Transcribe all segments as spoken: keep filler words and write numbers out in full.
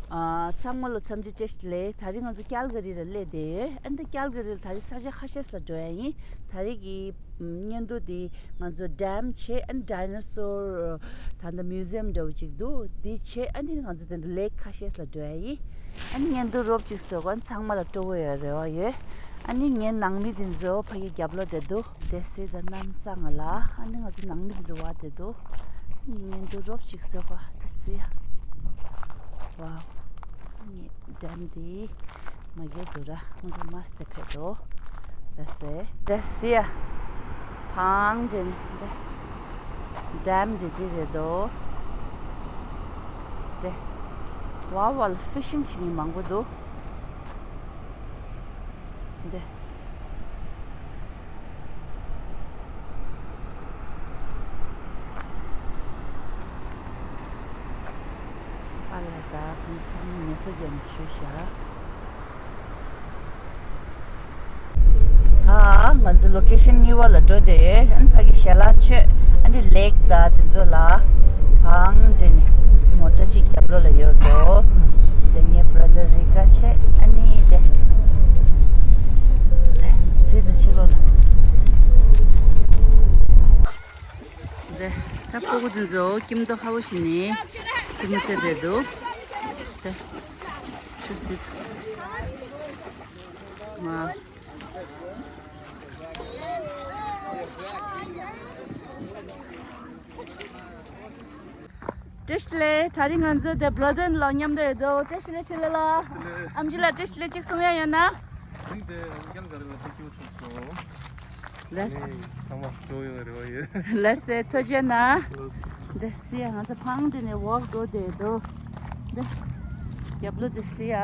ཨ། ཚང་མ་ལ་འཚམས་འདྲི་བཀྲ་ཤིས་བདེ་ལེགས། ད་རིང་ང་ཚོ་ཀལ་ག་རི་ལ་སླེབས་བསྡད་ཡོད། ཨ་ནི་ད་ཀལ་ག་རི་ལ་ད་རིང་ས་ཆ་ཁ་ཤས་ལ་འགྲོ་ཡ་ཡིན། ད་རིང་གི་སྙན་ཐོ་འདི་ང་ཚོ་ཌེམ་བྱས། ཨ་ནི་ཌའི་ནོ་སོར་ད་ལྟ་མིའུ་ཛི་ཡམ་འདྲ་བོ་ཅིག་འདུག་འདི་བྱས། ཨ་ནི་ང་ཚོ་དེ་འདྲ་ལེག་ཁ་ཤས་ལ་འགྲོ་ཡ་ཡིན། ཨ་ནི་སྙན་ཐོ་རོབ་ཅིག་བཟོ་དགོས། ཨ་ནི་ཚང་མ་ལ་སྤྲོ་པོ་ཡོད་རེ་བ་ཡོད། ཨ་ནི་ངའི་ནང་མི་དེ་ཚོ་ཕ་གི་རྒྱབ་ལོགས་དེ་འདུག་དེ་སི་ད་གནམ་གཙང་ལ། ཨ་ནི་ང་ཚོ་ནང་མི་དེ་ཚོ་བ་དེ་འདུག་ཨ་ནི་སྙན་ཐོ་རོབ་ཅིག་བཟོ་དགོས། དེ་སི་ཡ། ཝའོ། ངས་ཌེམ་འདི་མ་གིར་འདུག་ར། ང་ཚོ་མ་སྟེ་ཕེབས་འདུག་དེ་སི། དེ་སི་ཡ། ཕང་ཌེན་འདི། ཌེམ་འདི་འདི་རེད་དོ། དེ། ཝའོ་ཝའོ་ལ་ཕི་ཤིང་བྱེད་མཁན་མང་པོ་འདུག་འདི། ཨ་ལ་ད་ཁོང་ཚང་མ་ངལ་གསོ་རྒྱག་ནས་བཞུགས་ཤག་ད་ང་ཚོ་ལོ་ཀེ་ཤན་གཉིས་པ་ལ་འགྲོ་དེ། ཨ་ནི་ཕ་གི་ཞལ་ལག་མཆོད། ཨ་ནི་ལེག་དང་དེ་ཚོ་ལ་བང་སྒྲིག་ནས་མོ་ཊ་ཅིག་རྒྱབ་ལོགས་ལ་ཡོད་དོ། དེ་ངའི་བྷ་ར་དར་རི་ཀ་བྱས། ཨ་ནི་དེ་དེ་སི་དང་ཕྱི་ལོགས་ལ། དེ་ད་སྤུ་གུ་དེ་ཚོ་སྐྱིད་མདོག་ཁ་པོ་ཞིག་ནས་སི་མོ་རྩེ་བསྡད་འདུག་དེ་ཆུ་སི། ཝའོ། བཀྲ་ཤིས་བདེ་ལེགས། ད་རིང་ང་ཚོ་དེ་བྷ་ར་དར་ལ་མཉམ་དུ་ཡོད་དོ། བཀྲ་ཤིས་བདེ་ལེགས་ཆེ་ལེ་ལ། ཨམ་ཆི་ལ་བཀྲ་ཤིས་བདེ་ལེགས་གཅིག་གསུང་ཡ་ཡོད་ན། ཨ་ནི་དེ་ཀལ་ག་རི་ལ་ཐེངས་གཅིག་པ་ཚུགས་སོང་། ལགས་སེ། ཨ་ནི་ཚང་མ་འགྲོ་ཡོང་རེ་བ་ཡོད། ལགས་སེ། ཐུགས་རྗེ་གནང་། ལགས་སེ། དེ་སི་ཡ་ང་ཚོ་ཕང་སྒྲིག་ནས་ཝོག་འགྲོ་བསྡད་འདུག་དེ་རྒྱབ་ལོགས་དེ་སི་ཡ།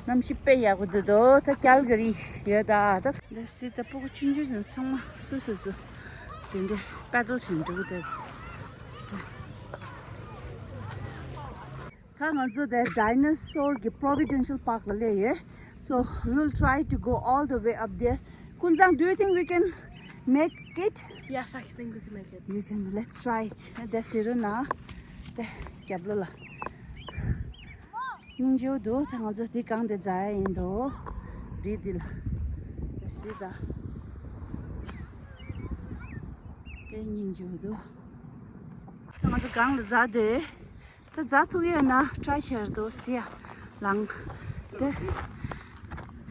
གནམ་གཤིས་དཔེ་ཡག་པོ་འདུག་དོ། ད་ཀལ་ག་རི་ཡོད་ད་ད། དེ་སི་ད་སྤུ་གུ་ཆུང་ཆུང་ཚོ་ཚང་མ་སུ་སུ་སུ་དེ་འདྲ་པེ་ཌལ་བྱས་འགྲོ་གི་འདུག་ད་ང་ཚོ་དེ་ཌའི་ནོ་སོར་གྱི་Providential Park ལ་སླེབས་ཡོད། So we will try to go all the way up there. ཀུན་བཟང་། Do you think we can make it? Yes, I think we can make it. You can. Let's try it. དེ་སི་རུ་ན་དེ་རྒྱབ་ལོགས་ལ། སྙིང་རྗེ་པོ་འདུག་ད་ང་ཚོ་འདི་སྒང་དེ་འཛེག་ཡ་ཡིན་འདུག་རི་འདི་ལ། དེ་སི་ད། དཔེ་སྙིང་རྗེ་པོ་འདུག་ད་ང་ཚོ་སྒང་ལ་འཛེག་དེ། ད་འཛེག་ཐུབ་ཀྱི་ཡོད་ན་ཊྲའི་བྱེད་འདུག་སི་ཡ། ལངས། དེ་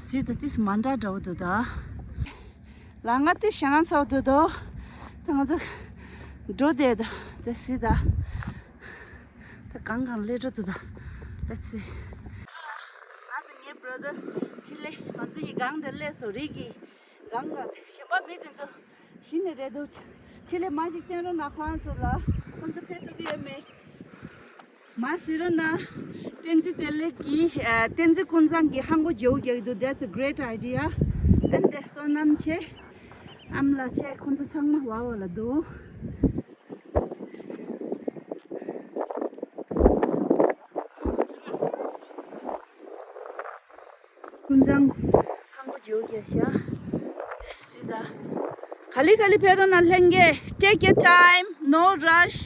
སི་ད་ཏིས་མ་འདྲ་འདྲ་པོ་འདུག་ད། ལ་ང་ཏིས་ཞེད་སྣང་ཚ་པོ་འདུག་དོ། ད་ང་ཚོ་འགྲོ་བསྡད་ད། དེ་སི་ད། ད་གང་གང་སླེབས་འགྲོ་འདུག་ད། Let's see. ང་དང་ངའི་བྷ་ར་དར་ཕྲིན་ལས་ང་ཚོ་ཡི་སྒང་དེར་སླེབས་སོང་། རི་གི་སྒང་ག་གཞན་པ་མི་དེ་ཚོ་གཞི་ནས་རེད་འདུག་ཕྲིན་ལས་མ་ཞིག་བསྟན་རོགས་གནང་། ཁོང་ཚོ་ལ་ཁོང་ཚོ་ཕེབས་ཐུབ་ཀྱི་ཡོད་མེད། མ་གཟིགས་རོགས་གནང་། བསྟན་འཛིན་བདེ་ལེགས་ཀྱིས་ཨ་བསྟན་འཛིན་ཀུན་བཟང་གིས་ཧང་གོ་བརྗེ་པོ་རྒྱག་གི་འདུག That's a great idea. ཨ་ནི་དེ་བསོད་ནམས་ཆེ། ཨ་མ་ལགས་ཆེ། ཁོང་ཚོ་ཚང་མ་ཝ་ཝ་ལ་འདུག་ཀུན་བཟང་ཧང་གོ་བརྗེ་པོ་རྒྱག་ཤག་དེ་སི་ད། ག་ལེ་ག་ལེ་ཕེབས་རོགས་གནང་། ལྷན་རྒྱས། Take your time, no rush.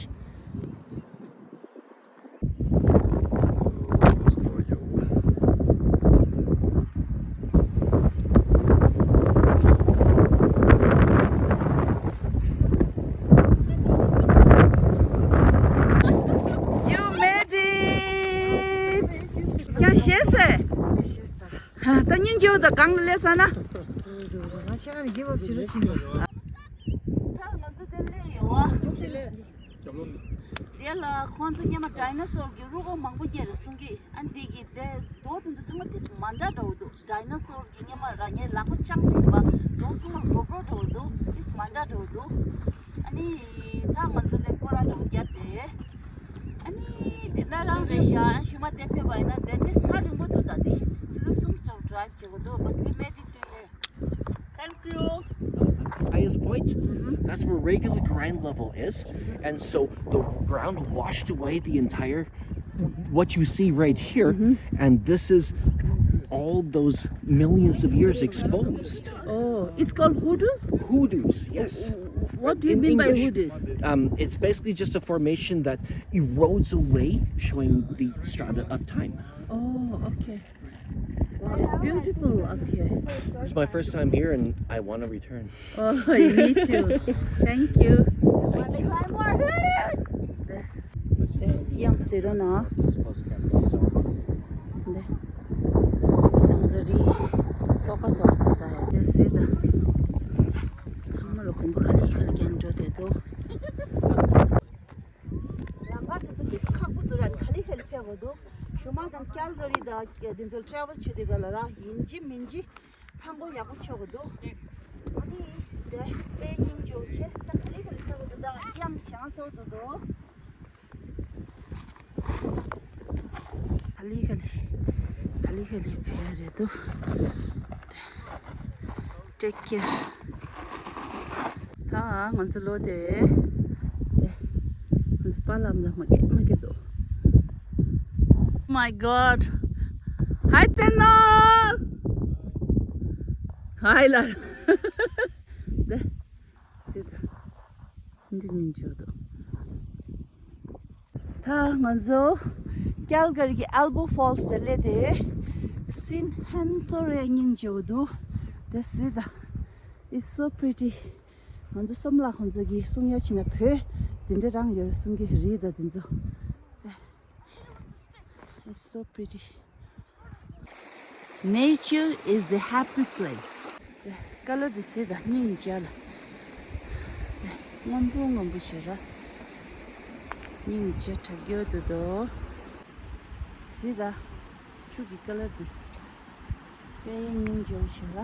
You made it! ཡང་ཤེས་སེ། ད་སྙིང་རྗེ་པོ་ད་གང་ལ་སླེབས་ས་ན། ང་ཆེ་ཁ་ནས་give up བྱེད་རོགས་བྱེད་ནས། ད་ང་ཚོ་དེ་སླེབས་ཡོད་བ། དེ་ལ་ཁོང་ཚོ་སྔོན་མ་ཌའི་ནོ་སོར་གྱི་རུས་ཁོག་མང་པོ་རྙེད་རེད་གསུང་གི། ཨ་འདི་གི་དེ་རྡོ་དེ་ཚོ་ཚང་མ་ཏིས་མ་འདྲ་འདྲ་བོ་འདུག་ཌའི་ནོ་སོར་གྱི་སྔོན་མ་ར་ངའི་ལག་པ་བརྐྱངས་ཟིན་པ་རྡོ་ཚང་མ་རོབ་རོབ་འདྲ་བོ་འདུག་ཏིས་མ་འདྲ་འདྲ་བོ་འདུག་ཨ་ནི་ད་ང་ཚོ་དེ་སྐོར་ར་འདྲ་བོ་བརྒྱབ་སྟེ། ཨ་ནི་དེ་འདྲ་རང་རེད་ཤག་ཨ་ཞུ་མ་དེ་ཕེབས་པ་ཡིན་ན་དེ་ཏིས་ཐག་རིང་པོ་འདུག་ད་དེ་ཆུ་ཚོད་གསུམ་ཙམ་ཌ་རའིབ་བྱེད་དགོས་འདུག But we made it to here. Thank you. Highest point, that's where regular ground level is. And so the ground washed away the entire, what you see right here. And this is all those millions of years exposed. Oh, it's called hoodoos? Hoodoos, yes. What do you In mean by English, hooded? Um, it's basically just a formation that erodes away, showing the strata of time. Oh, okay. Wow, it's beautiful up here. It's my first time here, and I want to return. Oh, me too. Thank you. Thank you. Yes. ཨེ། དབྱངས་ཟེར་རོ་ན། འདི། ཐང་ཟ་རི། ཐོག་ཁ་ཐོག་ཁ་ཟ་ཡ། དེ་སི་ད། ཚང་མ་ལ་གོམ་པ་ག་ལེ་ག་ལེ་རྒྱག་འགྲོ་བསྡད་འདུག་ལམ་ཁ་དེ་ཚོ་ཏིས་ཁག་པོ་འདུག་ར། ག་ལེ་ག་ལེ་ཕེབས་དགོས་འདུག་ཞུ་མ་དང་ཀལ་ག་རི་དང་དེ་ཚོ་ཊེ་རེ་ཝལ་བྱེད་དུས་ག་ལ་ར་ཡིན་གཅིག་མིན་གཅིག་ཕངས་པོ་ཡག་པོ་ཆོག་གི་འདུག་ཨ་ནི་དེ་དཔེ་སྙིང་རྗེ་བོ་བྱས། ད་ག་ལེ་ག་ལེ་ཕེབས་དགོས་འདུག་ད་དབྱངས་བྱང་སོ་འདུག་འདུག་ག་ལེ་ག་ལེ། ག་ལེ་ག་ལེ་ཕེབས་རེད་འདུག Take care. ད་ང་ཚོ་ལོ་དེ། ང་ཚོ་པཱ་ལགས་ལ་མ་སྐད་མ་སྐད་འདུག Oh my God. Hi, Tenor. Hi, ལ། དེ། སི་ད། འདི་ཉིན་བྱོས་དོ། ད་ང་ཚོ་ཀལ་ག་རི་གི་ཨེལ་བོ་ཕོལ་སི་དེ་སླེབས་ཏེ། སིན་ཧན་ཐོ་རེ་སྙིང་རྗེ་བོ་འདུག་དེ་སི་ད། It's so pretty. ང་ཚོ་སོམ་ལགས་ཁོང་ཚོ་གིས་གསུང་ཡ་ཕྱིན་ན་བོད་དེ་འདྲ་རང་ཡོད་གསུང་གི་རེད། ད་དེ་ཚོ། དེ། It's so pretty. Nature is the happy place. ཀ་ལར་དེ་སི་ད་སྙིང་རྗེ་ལ། སྔོན་པོ་སྔོན་པོ་བྱེད་ར། སྙིང་རྗེ་དྲག་རྒྱུ་འདུག་དོ། སི་ད་ཆུ་གི་ཀ་ལར་དེ་དཔེ་སྙིང་རྗེ་བྱེད་ར།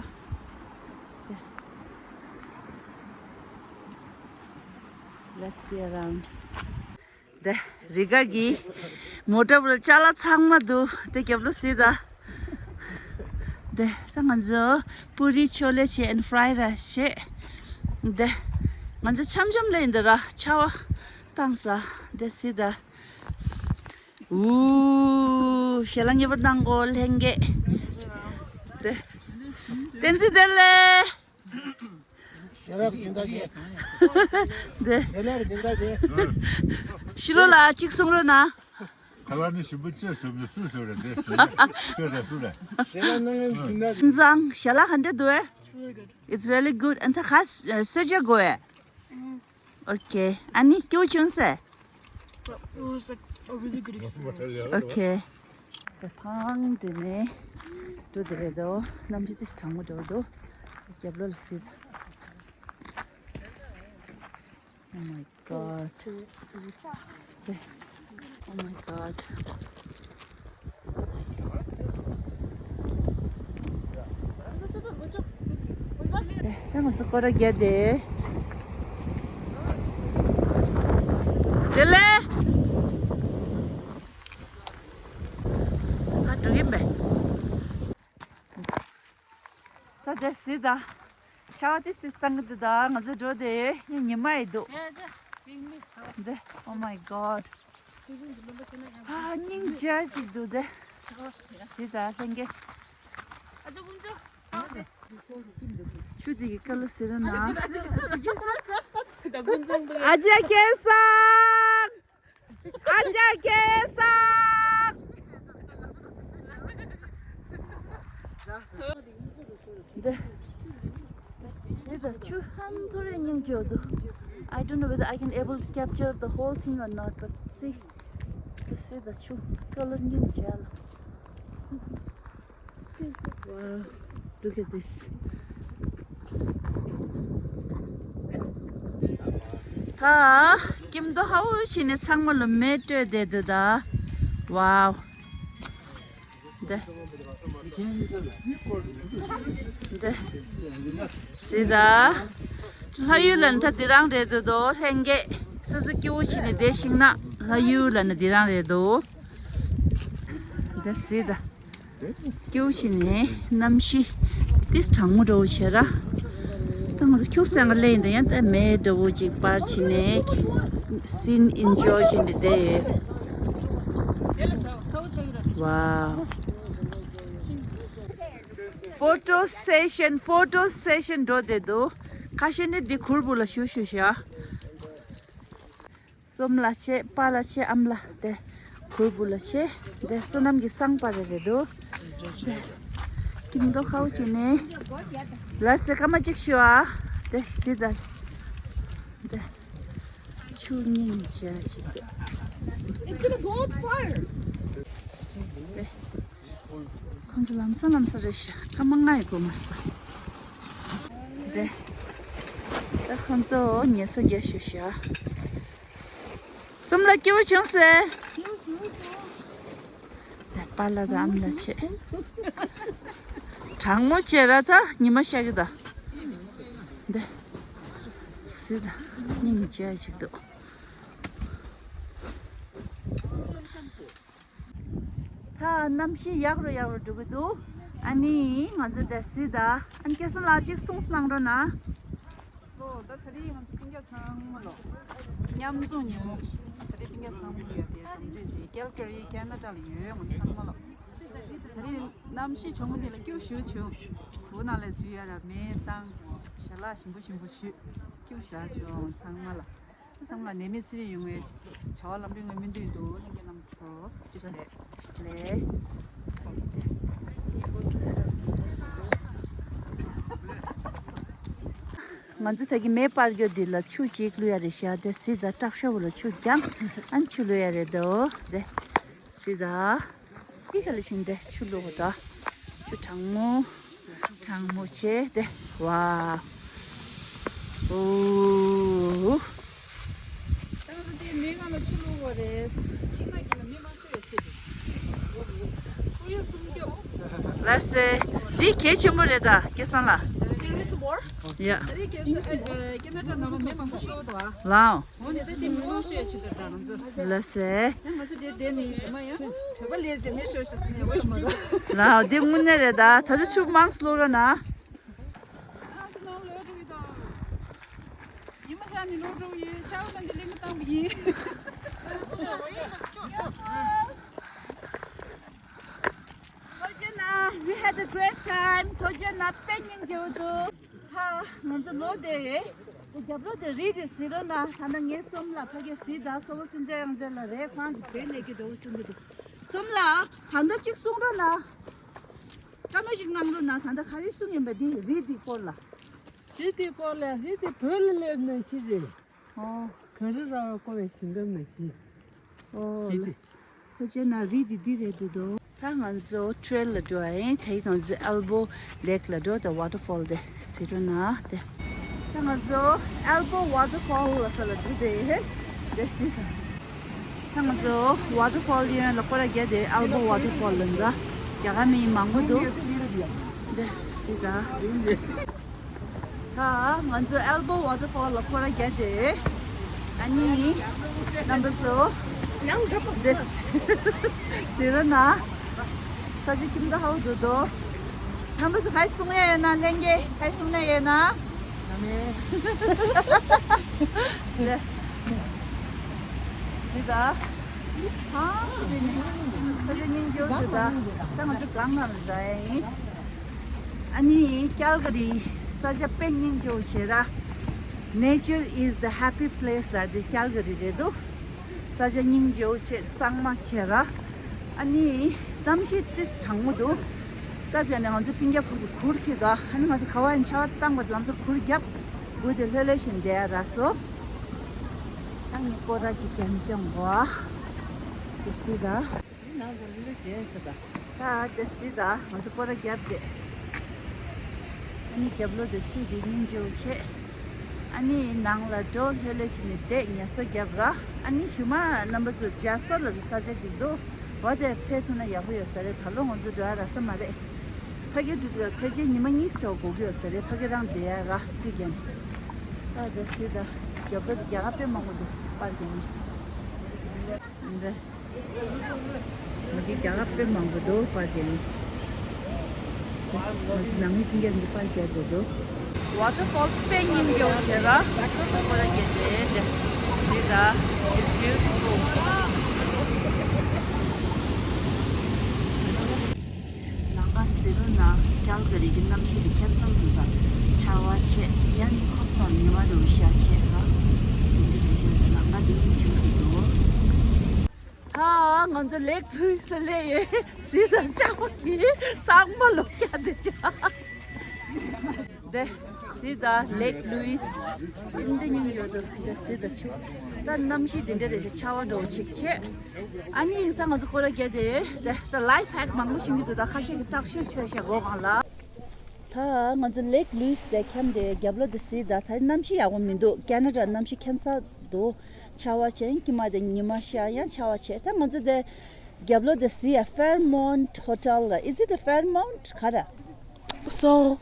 Let's see around. དེ་རི་ག་གི་མོ་ཊ་བུ་ལ་ཅ་ལག་ཚང་མ་འདུག་དེ་རྒྱབ་ལོ་སི་ད། དེ་ད་ང་ཚོ་པུ་རི་ཆོ་ལེ་བྱས་ཨེན་ཕ་རའི་རའི་སི་བྱས། དེ་ང་ཚོ་འཆམ་འཆམ་ལ་ཡིན་ད་ར་ཆར་པ་བཏང་ས་དེ་སི་ད། ཨུ། ཞལ་ལག་ཉེ་བར་གནང་གོ་ལྷན་རྒྱས། དེ། བསྟན་འཛིན་བདེ་ལེགས། ཞལ་ལག་སྦྱིན་བདག་གིས། འདི། ཞལ་ལག་སྦྱིན་བདག་གིས། ཕྱི་ལོགས་ལ་གཅིག་གསུང་རོགས་གནང་། ཁ་ལག་ནི་ཞིམ་པོ་ཅི་བཟོས་མི་སུས་བཟོས་རེད་འདི། སུས་རེད་སུ་རེད། ཞལ་ལག་གནང་མཁན་སྦྱིན་བདག་ཀུན་བཟང་། ཞལ་ལག་ག་འདྲ་འདུག་ཨེ། It's really good. And the has uh, soja goe. Okay. Ani kyo chun se? It was like a really good experience. Okay. The pang de ne. Do de do. Nam ji this tango do do. Kya blo sit. Oh my god. Oh my god. ཡང་ང་ཚོ་སྐོར་ར་བརྒྱབ་སྟེ། དེ་ལས། ད་འགྲོ་གིན་པས། ད་དེ་སི་ད། ཆར་པ་དེ་སི་བཏང་གི་འདུག་ད་ང་ཚོ་འགྲོ་དེ་ཉི་མ་ཡི་འདུག་འདི། Oh my god. ཨ། སྙིང་རྗེ་ཅིག་འདུག་དེ། སི་ད་ལྷན་རྒྱས། ཆུ་དེ་གི་ཀ་ལོ་སི་ར་ན། ཨ་ཅག་སྐལ་བཟང་། ཨ་ཅག་སྐལ་བཟང་། འདི། འདི་ད་ཆུ་ཧན་ཐོ་རེ་སྙིང་རྗེ་འདུག I don't know whether I can able to capture the whole thing or not, but see, this is the ཆུ་ཀ་ལར་སྙིང་རྗེ་ལ། Wow, look at this. ད་སྐྱིད་མདོག་ཧ་པོ་བྱས་ནས་ཚང་མ་ལ་མེ་སྤྲོད་བསྡད་འདུག་ད། Wow. འདི། འདི། སི་ད། ལྷ་ཡུལ་ལ་ད་འདི་རང་རེད་འདུག་དོ། ལྷན་རྒྱས་སོ་སོ་སྐྱིད་པོ་བྱས་ནས་བསྡད་ཤིང་ན་ལྷ་ཡུལ་ལ་ནི་འདི་རང་རེད་འདུག་འདི་སི་ད། སྐྱིད་པོ་བྱས་ནས་གནམ་གཤིས་ཏིས་གྲང་མོ་འདྲ་བོ་བྱས་ར། ད་ང་ཚོ་ཁྱུག་ཙམ་ལ་ཡིན་ད་ཡང་ད་མེ་འདྲ་བོ་ཅིག་པར་བྱས་ནས་སིན་ཨིན་ཇོའི་བྱས་ནས་བསྡད་ཡོད། Wow. Photo session, photo session འགྲོ་བསྡད་འདུག་ཁ་ཤས་ནི་འདི་གུར་བུ་ལ་བཞུགས་བཞུགས་ཤག་གསུམ་ལ་བྱེད། པཱ་ལགས་བྱེད། ཨ་མ་ལགས་དེ་གུར་བུ་ལ་བྱེད། དེ་བསོད་ནམས་ཀྱི་བསང་པ་རེ་རེ་འདུག་དེ་ཁྱིམ་ཐོག་ཁ་བོ་ཅིག་ནས་ལ་སེ་སྐར་མ་གཅིག་ཞུ་ཨ། དེ་སི་ད་དེ་ཆུ་སྙིང་རྗེ་ཞིག་འདུག It's gonna blow the fire. དེ་ཁོང་ཚོ་ལམ་སང་ལམ་སང་རེད་ཤག་སྐར་མ་ལྔ་ཡི་སྒོ་མ་སྟ། དེ་ད་ཁོང་ཚོ་ཉལ་ས་རྒྱག་ཤག་ཤག་གསུམ་ལ་སྐྱིད་པོ་བྱུང་ཟེར། དེ་པཱ་ལགས་དང་ཨ་མ་ལགས་བྱེད། གྲང་མོ་བྱེད་ར་ད་ཉི་མ་ཤར་གི་ད། དེ་སི་ད་སྙིང་རྗེ་ཞིག་འདུག་ད་གནམ་གཤིས་ཡག་རུ་ཡག་རུ་འགྲོ་གི་འདུག་ཨ་ནི་ང་ཚོ་དེ་སི་ད་ཨ་ནི་སྐལ་བཟང་ལགས་གཅིག་གསུངས་གནང་རོགས་གནང་། ལོ། ད་དེ་རིང་ང་ཚོ་སྤུན་ཀྱག་ཚང་མ་ལོ། མཉམ་འཛོམས་ཉིན་མོ། དེ་རིང་སྤུན་ཀྱག་ཚང་མ་ཡོད་དེ་འཛོམས་གྲོལ་བྱས། ཀལ་ཀ་རི་ཁེ་ན་ཌ་ལ་ཡོད་ང་ཚོ་ཚང་མ་ལོ། དེ་རིང་གནམ་གཤིས་གྲང་མོ་འདི་ལ་སྐྱིད་པོ་ཞེ་པོ་བྱུང་། བུ་ནང་ལ་འཛུལ་ཡ་ར་མེ་བཏང་། ཞལ་ལག་ཞིམ་པོ་ཞིམ་པོ་མཆོད། སྐྱིད་པོ་ཞེ་དྲག་བྱུང་ང་ཚོ་ཚང་མ་ལ། ཚང་མ་ནད་མེད་ཚེ་རིང་ཡོང་བའི་བྱ་བ་ལམ་འགྲོ་ངང་སྨོན་འདུན་ཡིན་འདུག་ལྷན་རྒྱས་རྣམས་ཚོ། བཀྲ་ཤིས་བདེ་ལེགས། ང་ཚོ་ད་གི་མེ་སྤར་རྒྱུ་འདི་ལ་ཆུ་གཅིག་བླུག་ཡ་རེད་ཤག་དེ་སི་ད་སྐྲག་ཤོག་བུ་ལ་ཆུ་རྒྱག་ཨ་ནི་ཆུ་བླུག་ཡ་རེད་དོ། དེ་སི་ད། འདི་ག་ལ་ཞིང་དེ་ཆུ་བླུག་གོ་ད། ཆུ་གྲང་མོ། གྲང་མོ་བྱས་ཏེ། ཝའོ། ཨོ། ད་ང་ཚོ་དེ་མེ་སྒང་ལ་ཆུ་བླུག་དགོས་རེད། ཤིང་ནགས་དཀྱིལ་ལ་མེ་མ་ཤོར་ཡ་ཆེད་དུ། ཁོར་ཡུག་སྲུང་སྐྱོབ། ལགས་སེ། འདི་གལ་ཆེན་པོ་རེད་ད་སྐལ་བཟང་ལགས། There is war. ཡ། ད་རེས་ཁེ་ས་ཨ་ཨ་ཁེ་ན་ཌ་ནང་ལ་མེ་མང་པོ་ཤོར་འདུག་ཨ། ལའོ། འོ་ནི་ད་དེ་མི་མང་ཤོས་ཡ་ཆེད་དུ་རེད་ང་ཚོ། ལགས་སེ། ད་ང་ཚོ་དེ་བསྡད་ནས་ཇི་མ་ཡང་བོད་པ་ལས་ཇི་མེད་ཤོར་ཤག་ཟེར་ནས་འོ་ཡ་མ་གཏོགས། ལའོ་འདི་དངོས་གནས་རེད་ད། ད་ཆ་ཆུ་མང་སུ་བླུག་རོགས་གནང་། ང་ཚོ་ནང་ལོག་འགྲོ་གི་ད། ཉི་མ་ཤར་ནས་ལོག་འགྲོ་གི་ཡིན། ཆར་པ་དང་འདི་ལེན་གི་བཏང་བ་ཡིན། ཐུགས་རྗེ་གནང་། We had a great time. ཐུགས་རྗེ་གནང་། དཔེ་སྙིང་རྗེ་པོ་འདུག་ད་ང་ཚོ་ལོ་དེ་རྒྱབ་ལོ་དེ་རི་དེ་གཟིགས་རོགས་གནང་། ད་ནང་ངའི་གསུམ་ལ་ཕ་གི་གཟིགས་དང་གསོ་བོ་ཀུན་བཟང་རང་བཙན་ལ་རེད། ཁོང་གི་བོད་ལས་ཀྱི་འགྲོ་གི་གསུང་གི་འདུག་གསུམ་ལ་ད་ལྟ་གཅིག་གསུང་རོགས་གནང་། བཀའ་མོལ་ཞིག་གནང་རོགས་གནང་། ད་ལྟ་ག་རེ་གསུང་ཡིན་པ་འདི་རི་འདི་སྐོར་ལ། རི་འདི་སྐོར་ལ་རི་འདི་བོད་ལ་སླེབས་ནས་ཤི་རེད། ཨོ། གངས་རི་ར་བས་བསྐོར་བའི་ཞིང་ཁམས་ནང་བཞིན། ཨོ། རི་འདི། ཐུགས་རྗེ་གནང་། རི་འདི་འདི་རེད་འདུག་དོ། ད་ང་ཚོ་ཊེལ་ལ་འགྲོ་ཨ་ཡིན། ད་ཡིན་ང་ཚོ་ཨེལ་བོ་ལེག་ལ་འགྲོ། ད་ཝ་ཊར་ཕོལ་དེ་གཟིགས་རོགས་གནང་དེ། ད་ང་ཚོ་ཨེལ་བོ་ཝ་ཊར་ཕོལ་ལ་ས་ལ་འགྲོ་དེ་དེ་གཟིགས། ད་ང་ཚོ་ཝ་ཊར་ཕོལ་ཡོན་ལ་སྐོར་ར་རྒྱག་དེ། ཨེལ་བོ་ཝ་ཊར་ཕོལ་ལ་འདྲ་རྒྱ་གར་མི་མང་པོ་འདུག་དེ་གཟིགས་ད། ད་ང་ཚོ་ཨེལ་བོ་ཝ་ཊར་ཕོལ་ལ་སྐོར་ར་རྒྱག་དེ། ཨ་ནི་རྣམ་པ་ཚོ་དེ་གཟིགས་རོགས་གནང་། ས་ཆ་ཁྱིམ་ད་ཧའོ་འདུག་དོ། རྣམ་པ་ཚོ་ག་རེ་གསུང་ཡ་ཡོད་ན། ལྷན་རྒྱས་ག་རེ་གསུང་ཡ་ཡོད་ན། ཨ་མེ། དེ་གཟིགས་ད། ཧ་ཅང་ས་ཆ་སྙིང་རྗེ་པོ་འདུག་ད་ད་ང་ཚོ་གངས་ནང་ལ་འཛེགས་ཡིན། ཨ་ནི་ཀལ་ག་རི་ས་ཆ་དཔེ་སྙིང་རྗེ་པོ་བྱས་ར། Nature is the happy place ལ་དེ་ཀལ་ག་རི་རེད་འདུག་ས་ཆ་སྙིང་རྗེ་པོ་བྱས། གཙང་མ་བྱས་ར། ཨ་ནི་གནམ་གཤིས་ཏིས་གྲང་མོ་འདུག་སྐབས་ཡ་ནས་ང་ཚོ་སྤུན་ཀྱག་ཕུ་གུ་གུར་ཁྱེར་འདུག་ཨ་ནི་ང་ཚོ་ག་བ་ཡིན་ཆར་པ་བཏང་བ་ལམ་སང་གུར་བརྒྱབ། སྒུག་དེ་ལྷོད་ལྷོད་བཞིན་བསྡད་ཡ་རག་སོང་། ད་ངས་སྐོར་ར་ཅིག་རྒྱག་ནས་སྟོན་གོ། དེ་གཟིགས་ད། ད་དེ་གཟིགས་ད། ང་ཚོ་སྐོར་ར་བརྒྱབ་སྟེ། ཨ་ནི་རྒྱབ་ལོགས་དེ་ཆུ་དེ་སྙིང་རྗེ་པོ་བྱས། ཨ་ནི་ནང་ལ་འགྲོ། ལྷོད་ལྷོད་བྱས་ནས་བསྡད། ངལ་གསོ་རྒྱབ་ར། ཨ་ནི་གཞུག་མ་རྣམ་པ་ཚོ་ཇཱས་པར་ལ་ས་ཆ་ཅིག་འདུག་འོ་དེར་ཕེབས་ཐུབ་ན་ཡག་པོ་ཡོད་ས་རེད། ད་ལོ་ང་ཚོ་འགྲོ་ཡ་རག་ས་མ་རེད། ཕ་གིར་འགྲོ་དུས་ཕལ་ཆེར་ཉི་མ་གཉིས་ཙམ་འགོར་གྱི་ཡོད་ས་རེད། ཕ་གི་རང་བསྡད་ཡ་རག་རྩིས་བརྒྱབ་ནས། ད་དེ་གཟིགས་ད། རྒྱབ་ལོགས་དེ་རྒྱ་གར་དཔེ་མང་པོ་འདུག་པར་རྒྱག་ནས། འདི། མི་དེ་རྒྱ་གར་དཔེ་མང་པོ་འདུག་པར་རྒྱག་ནས། ང་ཚོ་ནང་མི་སྤུན་ཀྱག་འདི་པར་རྒྱག་དགོས་འདུག་ཝ་ཊར་ཕོལ་དཔེ་སྙིང་རྗེ་པོ་བྱས་ར། ཁོ་ར་རྒྱག་དེ་དེ་གཟིགས་ད། It's beautiful. ལམ་ཁ་ཟེར་རོ་ན་ཀལ་ག་རི་གི་གནམ་གཤིས་དེ་ཁྱད་མཚར་འདུག་ད། ཆར་པ་ཆེ་ཡང་ཁོག་དང་ཉི་མ་དང་ཤ་ཆེ་ར། དེ་འདྲ་རེ་བཞིན་དུ་ལམ་པ་དེ་ཉིད་བྱུང་གི་འདུག་ད་ང་ཚོ་ལེག་ལུའི་སི་ལ་སླེབས་ཡོད། གཟིགས་དང་། ཆར་པ་གིས་ཚང་མ་ལོག་རྒྱག་བསྡད་ཤག་དེ་གཟིགས་དང་། ལེག་ལུའི་སི་དེ་འདྲ་སྙིང་རྗེ་འདུག་དེ་གཟིགས་དང་། ཆུ་ད་གནམ་གཤིས་དེ་འདྲ་རེད་ཤག་ཆར་པ་འདྲ་བོ་ཞིག་བྱས། ཨ་ནི་ད་ང་ཚོ་སྐོར་ར་བརྒྱབ་བསྡད་ཡོད། དེ་ད་ལའིཕ་ཧེག་མང་པོ་ཤེས་ཀྱི་འདུག་ད་ཁ་ཤས་ཀྱིས་སྐྲག་ཤོས་ཆོད་ཤག་སྒོ་སྒང་ལ། ད་ང་ཚོ་ལེག་ལུའི་སི་དེ་འཁྱམས་ཏེ་རྒྱབ་ལོགས་དེ་གཟིགས་དང་། ད་རེས་གནམ་གཤིས་ཡག་པོ་མི་འདུག་ཁེ་ན་ཌ་གནམ་གཤིས་ཁྱད་མཚར་འདུག་ཆར་པ་ཆེ་ཡང་དཀྱིལ་མ་དེ་ཉི་མ་ཤར་ཡང་ཆར་པ་ཆེ། ད་ང་ཚོ་དེ་རྒྱབ་ལོགས་དེ་གཟིགས་ཡ། Fairmont Hotel ལ། Is it a Fairmont? ག་རེ། So,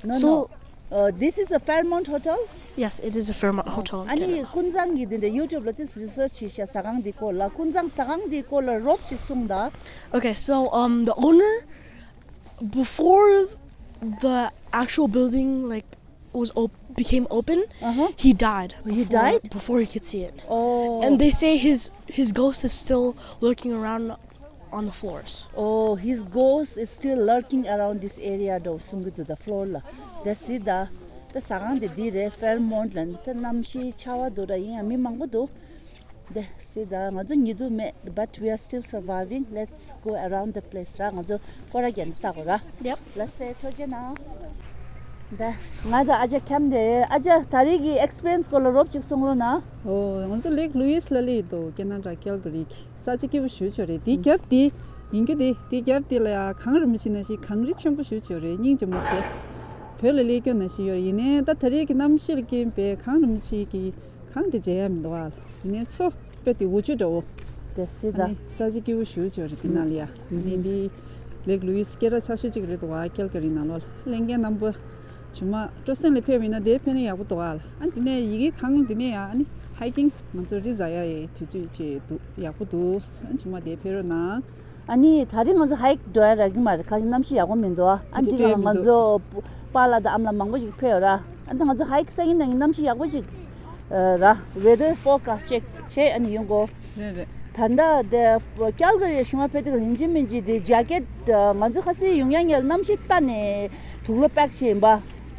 no, so, no. Uh, this is a Fairmont Hotel? Yes, it is a Fairmont Hotel in Canada. ཨ་ནི་ཀུན་བཟང་གིས་འདི་འདྲ་ཡུ་ཊུབ་ལ་ཏིས་རི་སར་ཆི་བྱས་ཤག་ཟ་ཁང་འདི་སྐོར་ལ། ཀུན་བཟང་ཟ་ཁང་འདི་སྐོར་ལ་རོབ་ཅིག་གསུངས་དང་། Okay, so, um, the owner, before the actual building, like, was op- became open, uh-huh, he died. He died before he could see it. Oh. And they say his his ghost is still lurking around on the floors. Oh, his ghost is still lurking around this area འདྲ་བོ་གསུང་གི་འདུག་ད་ཕློར་ལ། དེ་གཟིགས་དང་། ད་ཟ་ཁང་དེ་འདི་རེད། Fairmont ལ། ད་གནམ་གཤིས་ཆར་པ་འདུག་ར། ཡིན་ཡང་མི་མང་པོ་འདུག་དེ་གཟིགས་དང་། ང་ཚོ་ཉལ་འདུག་མེད། But we are still surviving. Let's go around the place ར། ང་ཚོ་སྐོར་ར་རྒྱག་ནས་ལྟ་དགོས་ར། Yep. ལགས་སེ། ཐུགས་རྗེ་གནང་། དེ་ང་དང་ཨ་ཅག་འཁྱམས་ཏེ། ཨ་ཅག་ད་རེས་ཀྱི་ཨེག་སི་པི་རི་ཡན་སི་སྐོར་ལ་རོབ་ཅིག་གསུང་རོགས་གནང་། ཨོ། ང་ཚོ་ལེག་ལུའི་སི་ལ་སླེབས་ཡོད་དོ། ཁེ་ན་ཌ་ཀལ་ག་རི་གི། ས་ཆ་སྐྱིད་པོ་ཞེ་པོ་ཅིག་རེད། དེའི་རྒྱབ་དེ་ཡིན་རྒྱུ་དེ། དེའི་རྒྱབ་དེ་ལ་ཡ་གངས་རིན་པོ་ཆེ་ནང་བཞིན་གངས་རི་ཆེན་པོ་ཞེ་པོ་ཅིག་རེད། སྙིང་རྗེ་མོ་བྱས། བོད་ལ་སླེབས་སྐྱོ་ནང་བཞིན་ཡོད་རེད། ཡིན་ནའི་ད་ད་རེས་ཀྱི་གནམ་གཤིས་ལ་རྐྱེན་པས་གངས་རིན་པོ་ཆེ་གི་གངས་དེ་མཇལ་ཡ་མི་འདུག་ཨ། ཡིན་ནའི་མཚོ་དཔེ་དེ་འུ་ཆུ་འདྲ་བོ། དེ་གཟིགས་དང་། ཨ་ནི་ས་ཆ་སྐྱིད་པོ་ཞེ་པོ་ཅིག་རེད་དེ་ནང་ལ་ཡ། འདི་འདི་ལེག་ལུའི་སི་སྐད་གྲགས་ཚ་ཤོས་གཅིག་རེད་འདུག་ཨ། ཀལ་ག་རི་ནང་ལོགས་ལ། ལྷན་རྒྱས་རྣམ་པ་ཇུ་མ་སྤྲོ་གསེང་ལ་ཕེབས་པ་ཡིན་ན་དེར་ཕེབས་ན་ཡག་པོ་འདུག་ཨ། ཨ་འདི་ནས་ཡི་གེ་གང་འདི་ནས་ཡ། ཨ་ནི་ཧའི་ཀིང་ང་ཚོ་རི་འཛེག་ཡ་ཡི་དུས་ཚོད་ཅིག་འདུག་ཡག་པོ་འདུག་ཨ་ཇུ་མ་དེར་ཕེབས་རོགས་གནང་། ཨ་ནི་ད་རེས་ང་ཚོ་ཧའིག་འགྲོ་ཡ་རག་གི་མ་རེད། ཁ་ཤས་གནམ་གཤིས་ཡག་པོ་མི་འདུག་ཨ། ཨ་འདི་ག་ལ་ང་ཚོ་པཱ་ལགས་དང་ཨ་མ་ལགས་མང་པོ་ཞིག་ཕེབས་ཡོད་ར། ཨ་ད་ང་ཚོ་ཧའིག་སང་ཉིན་གནངས་ཉིན་གནམ་གཤིས་ཡག་པོ་ཞིག་ར། Weather forecast check བྱས་ཨ་ནི་ཡོང་གོ། རེད་རེད། ད་ལྟ་དེ་ཀལ་ག་རི་གཞུང་མ་ཕེབས་དུས་ཡིན་གཅིག་མིན་གཅིག་དེ་ཇེ་ཀེད་ང་ཚོ་ཁ་སང་ཡོང་ཡ་ཉལ་གནམ་གཤིས་ལྟ་ནས་དུག་ལོག་པེག་བྱས་ཡིན་པ།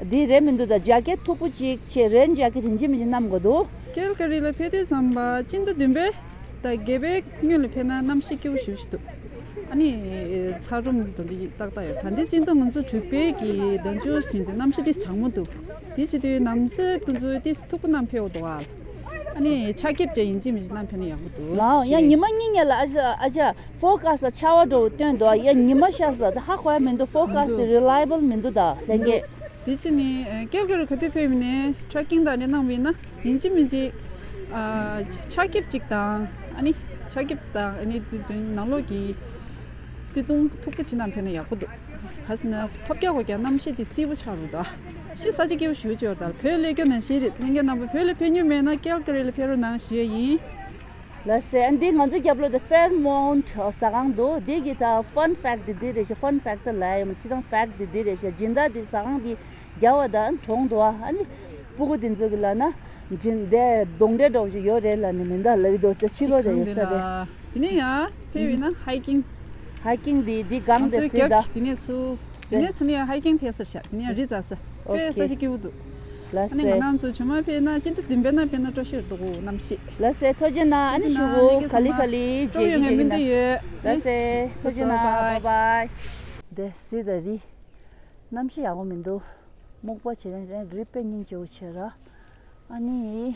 འདི་རེད་མི་འདུག་ད་ཇེ་ཀེད་མཐུག་པོ་ཅིག་བྱས། རེན་ཇེ་ཀེད་ཡིན་གཅིག་མིན་གཅིག་བསྣམས་དགོས་འདུག་ཀལ་ག་རི་ལ་ཕེབས་དུས་ཙམ་པ་སྤྱི་ཟླ་བདུན་པའི་ད་བརྒྱད་པའི་སྔོན་ལ་ཕེབས་ན་གནམ་གཤིས་སྐྱིད་པོ་ཞེ་པོ་ཞིག་འདུག་ཨ་ནི་ཚ་རུམ་དང་དུ་ཏག་ཏག་ཡོད། ད་ལྟའི་སྤྱི་ཟླ་ང་ཚོ་དྲུག་པའི་གི་ཟླ་མཇུག་ཟིན་དུས་གནམ་གཤིས་ཏིས་གྲང་མོ་འདུག་དེ་བྱེད་དུས་ནམ་གསར་དུ་ཚོ་ཏིས་མཐུག་པོ་བསྣམས་ཕེབས་འདུག་ཨ། ཨ་ནི་ཆར་འབེབས་ཀྱང་ཡིན་གཅིག་མིན་གཅིག་བསྣམས་ཕེབས་ན་ཡག་པོ་འདུག་ལའོ། ཡ་ཉི་མ་གཉིས་ཉལ་ལ་ཨ་ཅག་ཨ་ཅག་ཕོར་ཀ་སི་ཊི་ལ་ཆར་པ་འདྲ་བོ་སྟོན་འདུག་ཡ་ཉི་མ་ཤར་ས་ད་ཧ་གོ་ཡ་མི་འདུག་ཕོར་ཀ་སི་ཊི་དེ་རི་ལ་ཡེ་བལ་མི་འདུག་ད་ལྷན་རྒྱས། དེ་ཕྱི་ནས་ཀལ་ག་རི་ག་དུས་ཕེབས་ཡིན་ནའི་ཊེ་རེག་ཀིང་དང་ནི་གནང་བ་ཡིན་ན་ཡིན་གཅིག་མིན་གཅིག་ཆར་འབེབས་གཅིག་དང་ཨ་ནི་ཆར་འབེབས་དང་ཨ་ནི་དུས་དུས་ནང་ལོགས་ཀྱི་སྟོད་ཐུང་མཐུག་པོ་ཅིག་བསྣམས་ཕེབས་ན་ཡག་པོ་འདུག་ག་ཟེར་ན་ཐོལ་རྒྱག་གོ་རྒྱག་གནམ་གཤིས་དེ་བསིལ་པོ་ཆགས་འདུག་ད་ཤི་ས་ཆ་སྐྱིད་པོ་ཞེ་པོ་ཅིག་ཡོད་རེད། ད་བོད་སླེབས་སྐྱོ་ནང་བཞིན་རེད། ལྷན་རྒྱས་རྣམ་པ་བོད་ལ་ཕེབས་མྱོང་མེད་ན་ཀལ་ག་རི་ལ་ཕེབས་རོགས་གནང་ཞུ་ཡ་ཡིན། ལགས་སེ། ཨ་འདི་ང་ཚོ་རྒྱབ་ལོགས་དེ་ཕེར་མོན་ཊི་ཟ་ཁང་འདུག་འདི་གི་ད་ཕན་ཕེག་ཊི་འདི་འདི་རེད་ཤག་ཕན་ཕེག་ཊི་ལ་ཡོད་མ་སྤྱིར་བཏང་ཕེག་ཊི་འདི་འདི་རེད་ཤག་སྦྱིན་བདག་འདི་ཟ་ཁང་འདི་རྒྱབ་ལ་ད་གྲོངས་འདུག་ཨ་ནི་སྤུ་གུ་འདི་ཚོ་གི་ལབ་ན་སྦྱིན་བདག་གདོན་འདྲེ་འདྲ་བོ་ཞིག་ཡོད་རེད་ལབ་ནས་མེ་མདའ་ལབ་ཀྱི་འདུག་དེ་ཕྱི་ལོགས་དེ་ཡོད་ས་དེ། དེ་ནས་ཡང་ཕེབས་ཡོད་ན་ཧའི་ཀིང་། ཧའི་ཀིང་འདི་འདི་སྒང་དེ་ང་ཚོའི་སྲིད་ད། རྒྱབ་ཀྱི་དེ་ནས་ཚུར། དེ་ནས་ཚུར་ནས་ཡང་ཧའི་ཀིང་ཐེབས་ས་ཤག་དེ་ནས་ཡང་རི་འཛེག་ས། ཨོ་ཁེ། དཔེ་ས་ཆ་སྐྱིད་པོ་འདུག་ལགས་ཨ་ནི་ང་སེ། རང་ཚོ་ཇོ་མོ་ཕེབས་ན་སྤྱི་ཟླ་བདུན་པའི་ནང་ཕེབས་ན་སྤྲོ་ཤོས་འདུག་གོ་གནམ་གཤིས། ལགས་སེ། ཐུགས་རྗེ་གནང་། ཨ་ནི་ཞུ་གོ། ག་ལེ་ག་ལེ་མཇལ་རྒྱུ་ཞིག་ཡིན་ན། ལགས་སེ། ཐུགས་རྗེ་གནང་། བཱའི་བཱའི། དེ་སྲིད་ད་རི། གནམ་གཤིས་ཡག་པོ་མི་འདུག་སྨུག་པ་བྱས་ནས་རི་དཔེ་སྙིང་རྗེ་པོ་བྱས་ར། ཨ་ནི།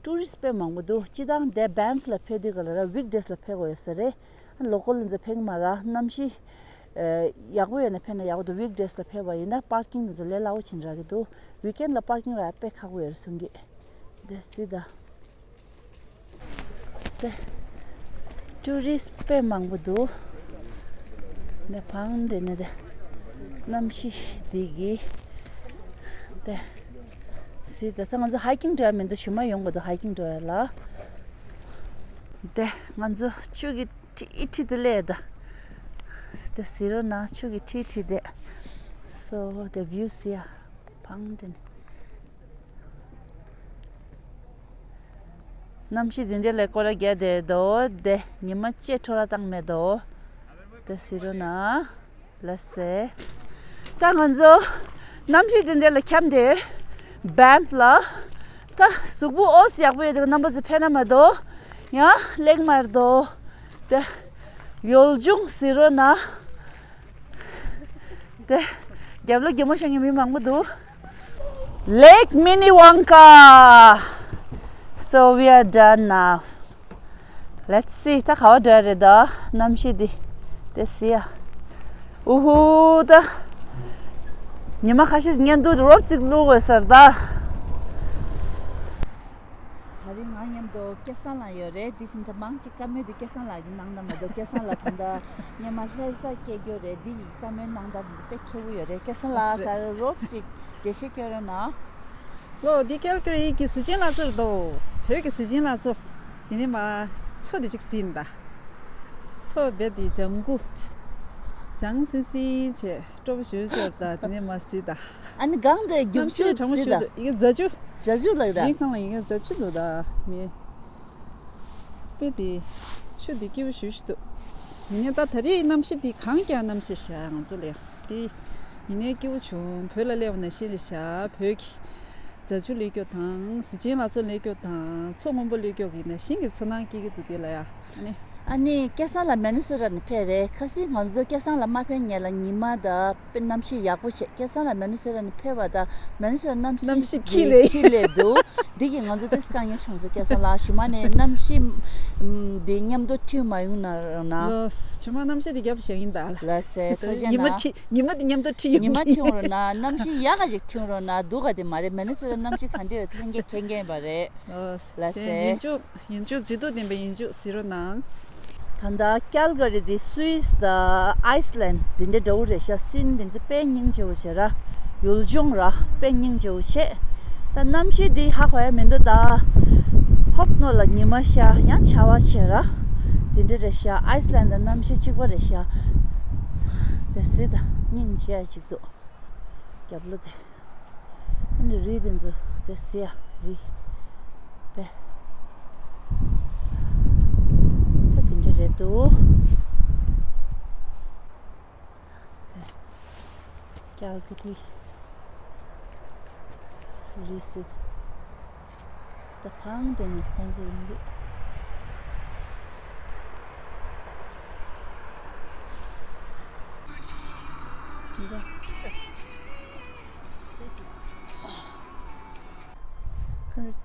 ཊུ་རི་སི་ཊི་དཔེ་མང་པོ་འདུག་སྤྱིར་བཏང་དེ་བྷེན་ཕི་ལ་ཕེབས་དུས་ག་ལ་ར་ཝིག་ཌེ་སི་ལ་ཕེབས་དགོས་ཡོད་ས་རེད། ལོ་ཀལ་ལ་ཚོ་ཕེབས་ཀྱི་མ་རེད། གནམ་གཤིས་ཡག་པོ་ཡོད་ན་ཕེབས་ན་ཡག་པོ་འདུག་ཝིག་ཌེ་སི་ལ་ཕེབས་པ་ཡིན་ན་པར་ཀིང་དེ་ཚོ་ལས་སླ་པོ་ཕྱིན་རག་གི་འདུག་ཝིག་ཨེན་ཌི་ལ་པར་ཀིང་རག་དཔེ་ཁག་པོ་ཡོད་རེད་གསུང་གི། དེ་སྲིད་ད། དེ། ཊུ་རི་སི་ཊི་དཔེ་མང་པོ་འདུག་དེ་བང་འདི་ནི་དེ། གནམ་གཤིས་འདི་གི། དེ། སྲིད་ད་ད་ང་ཚོ་ཧའི་ཀིང་འགྲོ་ཡ་མི་འདུག་ཞུ་མ་ཡོང་གི་འདུག་ཧའི་ཀིང་འགྲོ་ཡ་ལ། དེ་ང་ཚོ་ཆུ་གི་ཁྲི་ཁྲི་དེ་ལས་ད། དེ་ཟེར་རོ་ན་ཆུ་གི་ཁྲི་ཁྲི་དེ། སོ་དེ་བིའུ་སི་ཡ། བང་དེ་ནི། གནམ་གཤིས་འདི་འདྲ་ལ་སྐོར་ར་རྒྱག་བསྡད་དོ། དེ་ཉི་མ་ཅེ་འཕྲོ་བརླག་བཏང་མེད་དོ། དེ་ཟེར་རོ་ན། ལགས་སེ། ད་ང་ཚོ་ གནམ་གཤིས་འདི་འདྲ་ལ་འཁྱམས་ཏེ། བྷེམ་ལ། ད་གཟུགས་པོ་ཨོ་ཙི་ཡག་པོ་ཡོད་དེ་རྣམ་པ་ཚོ་ཕན་ན་མ་གཏོགས། ཡང་ལེགས་མ་རེད་དོ། ད་ཡུལ་ལྗོངས་གཟིགས་རོགས་གནང་། དེ། རྒྱབ་ལོགས་རྒྱལ་མོ་ཤང་གི་མི་མང་པོ་འདུག Lake Minnewanka. So we are done now. Let's see. ད་ག་བ་འགྲོ་ཡ་རེད་ད། གནམ་གཤིས་འདི། དེ་སི་ཡ། ཨུ་ཧུ་ད། ཉི་མ་ཁ་ཤས་བརྙན་ཐུང་རོབ་ཅིག་བླུག་དགོས་ས་རེད་ད། ད་རིང་ང་མཉམ་དུ་སྐལ་བཟང་ལགས་ཡོད་རེད། དེ་བཞིན་ད་མང་ཆེ་བཀའ་མོལ་དེ་སྐལ་བཟང་ལགས་ཀྱིས་གནང་ན་མ་གཏོགས། སྐལ་བཟང་ལགས་ད་ལྟ་སྔོན་མ་ལྷ་ས་སྐྱེས་རྒྱུ་རེད། འདི་ཡི་བཀའ་མོལ་གནང་སྟངས་དེ་ཚོ་དཔེ་མཁས་པོ་ཡོད་རེད། སྐལ་བཟང་ལགས། ད་རོབ་ཅིག་འགྲེལ་བཤད་སྐྱོན་རོགས་གནང་། ལོ། འདི་ཀལ་ཀ་རི་གི་གཟི་བྱིན་ལྷ་མཚོ་རེད་དོ། བོད་ཀྱི་གཟི་བྱིན་ལྷ་མཚོ། དེ་ནས་མ་མཚོ་དེ་ཅིག་གཟིགས་ཡིན་ད། མཚོ་རྦད་དེ་ལྗང་གུ། ལྗང་སིང་སིང་བྱས། སྤྲོ་པོ་ཞེ་པོ་ཅིག་ཡོད་ད། དེ་ནས་མ་གཟིགས་ད། ཨ་ནི་གང་དེ་རྒྱུག་གནམ་གཤིས་ཆུ་གྲང་མོ་ཞིག་གཟིགས་ད། འདུག་ཡི་གེ་རྫ་ཆུ། རྫ་ཆུ་ལགས་ར། ཡིན་གང་ལ་ཡི་གེ་རྫ་ཆུ་འདུག་ད། མི། དཔེ་དེ། ཆུ་དེ་སྐྱིད་པོ་ཞེ་པོ་ཞིག་འདུག་ཡིན་ནའི་ད་ད་རེས་གནམ་གཤིས་དེ་གངས་ཀྱང་གནམ་གཤིས་བཞག་ང་ཚོ་ལ་དེ། ཡིན་ནའི་སྐྱིད་པོ་བྱུང་། བོད་ལ་སླེབས་པ་ནང་བཞིན་རེད་བཞག་བོད་ཀྱི་རྫ་ཆུ་སླེབས་རྒྱུ་དང་། གཟི་བྱིན་ལྷ་མཚོ་སླེབས་རྒྱུ་དང་། མཚོ་སྔོན་པོ་སླེབས་རྒྱུ་གི་ནང་བཞིན་གྱི་ཚོར་སྣང་སྐྱེ་གི་འདུག་དེ་ལ་ཡ། ཨ་ནི། ཨ་ནི་སྐལ་བཟང་ལགས་མེ་ནི་སོ་ཊ་ནས་ཕེབས་རེད། ཁ་སང་ང་ཚོ་སྐལ་བཟང་ལགས་མ་ཕེབས་སྔོན་ལ་ཉི་མ་དང་དཔེ་གནམ་གཤིས་ཡག་པོ་བྱས། སྐལ་བཟང་ལགས་མེ་ནི་སོ་ཊ་ནས་ཕེབས་པ་དང་མེ་ནི་སོ་ཊ་གནམ་གཤིས། གནམ་གཤིས་འཁྱིལ་ལེ། འཁྱིལ་ལེ་འདུག་འདི་གིས་ང་ཚོ་ཏོག་ཙམ་དཀའ་ངལ་བྱུང་སོང་། སྐལ་བཟང་ལགས་ཞུ་མ་ནས་གནམ་གཤིས་འདི་མཉམ་དུ་འཁྲིད་མ་ཡོང་ན་རོགས་གནང་། ལགས་སོ། ཞུ་མ་གནམ་གཤིས་འདི་རྒྱབ་བཞག་ཡིན་ད། ལགས་སོ། ཐུགས་རྗེ་གནང་། ཉི་མ་འཁྱིལ། ཉི་མ་འདི་མཉམ་དུ་འཁྲིད་ཡོང་། ཉི་མ་འཁྱིལ་རོགས་གནང་། གནམ་གཤིས་ཡག་ག་ཞིག་འཁྱིལ་རོགས་གནང་། སྡུག་ག་དེ་མ་རེད། མེ་ནི་སོ་ཊ་གནམ་གཤིས་ག་འདྲ་ཡོད་ལྷན་རྒྱས་མཁྱེན་མཁྱེན་པ་རེད། ལགས་སོ། ཡིན་ཆོག་ཡིན་ཆོག་མཛེས་སྡུག་ལྡན་པའི་ཡིན་ཆོག་གཟིགས་རོགས་གནང་། ད་ལྟ་ཀལ་ཀ་རི་དེ་སུད་སི་དང་ཨའི་སི་ལན་དེ་འདྲ་འདྲ་བོ་རེད་ཤག་སིན་དེ་ཚོ་དཔེ་སྙིང་རྗེ་བོ་བྱས་ར། ཡུལ་ལྗོངས་ར་དཔེ་སྙིང་རྗེ་བོ་བྱས། ད་གནམ་གཤིས་འདི་ཧ་གོ་ཡ་མི་འདུག་ད། ཧོབ་ནོ་ལ་ཉི་མ་ཤར་ཡང་ཆར་པ་བྱས་ར། དེ་འདྲ་རེད་ཤག་ཨའི་སི་ལན་དང་གནམ་གཤིས་གཅིག་པ་རེད་ཤག་དེ་སི་ད་སྙིང་རྗེ་ཡ་ཅིག་འདུག་རྒྱབ་ལོ་དེ། ཨ་ནི་རི་དེ་ཚོ་དེ་སི་ཡ་རི། དེ། ད་དེ་འདྲ་རེད་འདུག་དེ། ཀལ་ཀ་རི། རི་སི། ད་ཕང་དེ་ནི་ཁོང་ཚོ་ཡོང་གི། འདི་ད། ཁོང་ཚོ་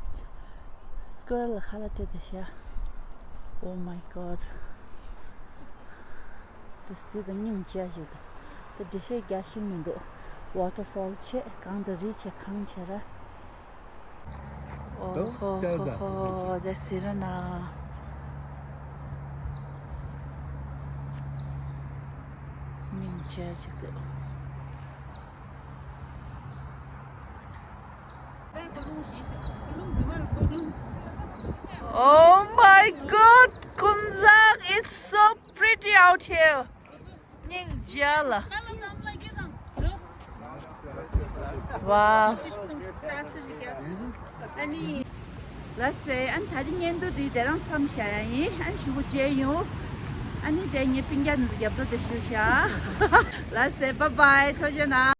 སི་ཀོར་ལ་ཁ་ལག་སྤྲད་དེ་བཞག Oh my God. དེ་སི་ད་སྙིང་རྗེ་ཞིག་འདུག་དེ་འགྲེལ་བཤད་རྒྱག་ཤེས་མི་འདུག་ཝ་ཊར་ཕོལ་བྱས། གངས་དང་རི་བྱས། གངས་བྱས་ར། ཨོ་ཧོ་ཧོ་ཧོ། དེ་སི་ར་ན། སྙིང་རྗེ་ཞིག་འདུག Oh my God, Kunzang, it's so pretty out here. སྙིང་རྗེ་ལ། ཝའོ། ལགས་སེ། ཨ་ནི་ད་རིང་བརྙན་ཐུང་འདི་དེ་རང་མཚམས་བཞག་ཡ་ཡིན། ཨ་ནི་ཞུ་གུ་མཇལ་ཡོང་། ཨ་ནི་དེ་ངའི་སྤུན་ཀྱག་འདི་ཚོ་རྒྱབ་ལོགས་དེ་ཞུ་བཞག་ལགས་སེ། བཱའི་བཱའི། ཐུགས་རྗེ་གནང་།